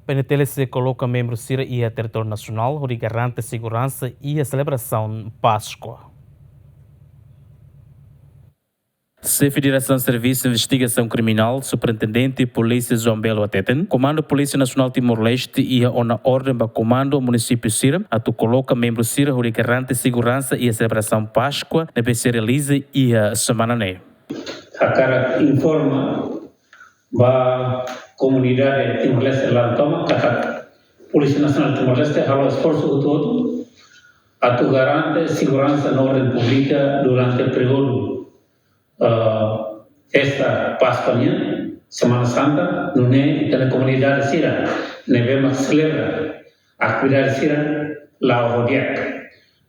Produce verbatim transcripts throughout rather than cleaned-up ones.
PNTL sei koloka membru sira iha territóriu nasionál hodi garante seguransa iha selebrasaun Páskua. Xefe Diresaun Servisu Investigasaun Kriminál, Superintendente Polísia João Belo hateten, Komandu Polísia Nasionál Timor-Leste iha ona orden ba komandu munisípiu sira atu koloka membru sira hodi garante seguransa iha selebrasaun Páskua ne'ebé sei realiza iha semana ne'e. Hakarak informa ba komunidade Timor-Leste laran tomak katak Polísia Nasionál Timor-Leste halo esforsu hotu-hotu atu garante seguransa no orden públika durante períodu, eh, festa Páskua nian, Semana Santa, nune'e ita-nia komunidade sira ne'ebé mak selebra atividade sira la'o ho di'ak.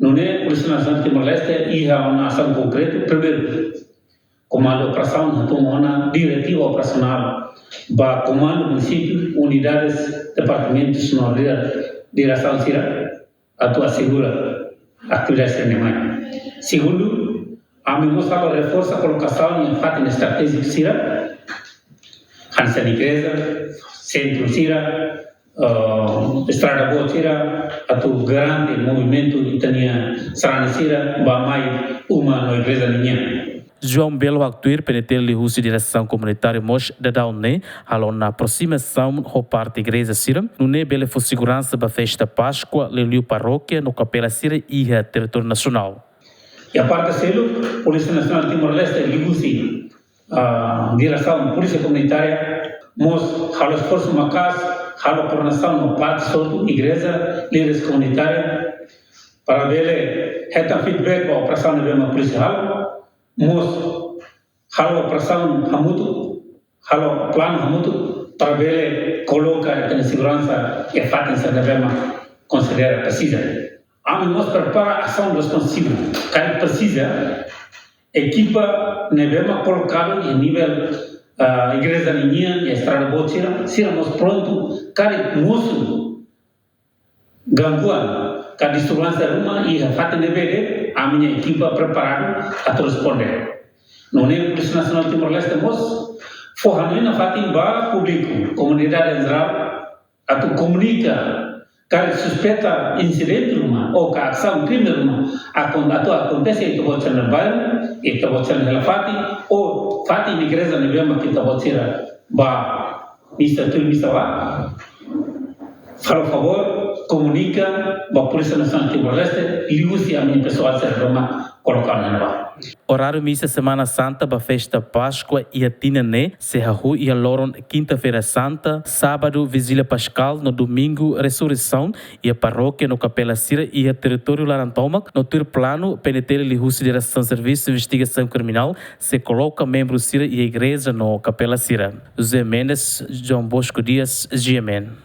Nune'e Polísia Nasionál Timor-Leste iha ona asaun konkretu, primeiru, komandu operasaun hatun ona diretiva operasionál ba komandu munisípiu, unidades, departamentus no dire-, diresaun sira atu asegura atividade sira-ne'e mai. Segundu, ami mós halo reforsa kolokasaun iha fatin estratéjiku sira, hanesan igreja, sentru sira, eh, estrada boot sira, atu garante movimentu ita-nia sarani sira ba mai uma no igreja ninian. João Belo haktuir PNTL liuhusi diresaun komunitária mós daudaun ne'e halo ona aprosimasaun ho parte igreja sira, nune'e bele fó seguransa ba festa Páskua, liuliu parókia no kapela sira iha territóriu nasionál. Iha parte seluk, Polísia Nasionál Timor-Leste liuhusi, ah, diresaun Polísia Komunitária mós halo esforsu maka'as, halo koordenasaun ho parte hotu, igreja, líderes komunitáriu, para bele hetan feedback ba operasaun ne'ebé mak polísia halo, mós halo operasaun hamutuk, halo planu hamutuk para bele koloka ita-nia seguransa iha fatin sira ne'ebé mak konsidera presiza. Ami mós prepara asaun responsivu. Karik presiza, ekipa ne'ebé mak kolokadu iha nivel, ah, igreja ninian, iha estrada boot sira, sira mós prontu, karik mosu gangguan ka disturbánsia ruma iha fatin ne'ebé de'it, ami-nia ekipa preparadu atu responde. Nune'e Polísia Nasionál Timor-Leste mós fó hanoin nafatin ba públiku, komunidade em geral, atu komunika karik suspeita insidente ruma ou ka asaun krime ruma akon-, atu akontese iha ita-boot sira-nia bairru, iha ita-boot sira-nia hela fatin, ou fatin igreja ne'ebé mak ita-boot sira bá misa, tuir misa bá. Falo favór, komunika ba Polísia Nasionál Timor-Leste, liuhusi ami-nia pesoál sira ne'ebé mak koloka ona ne'ebá. Oráriu misa Semana Santa ba festa Páskua iha tinan ne'e sei hahú iha loron Kinta-feira Santa, Sábadu Vijília Paskál no Domingu Resureisaun iha parókia no kapela sira iha territóriu laran tomak, no tuir planu PNTL liuhusi Diresaun Servisu Investigasaun Kriminál sei koloka membru sira iha igreja no kapela sira. José Mendes, João Bosco Dias, GMN.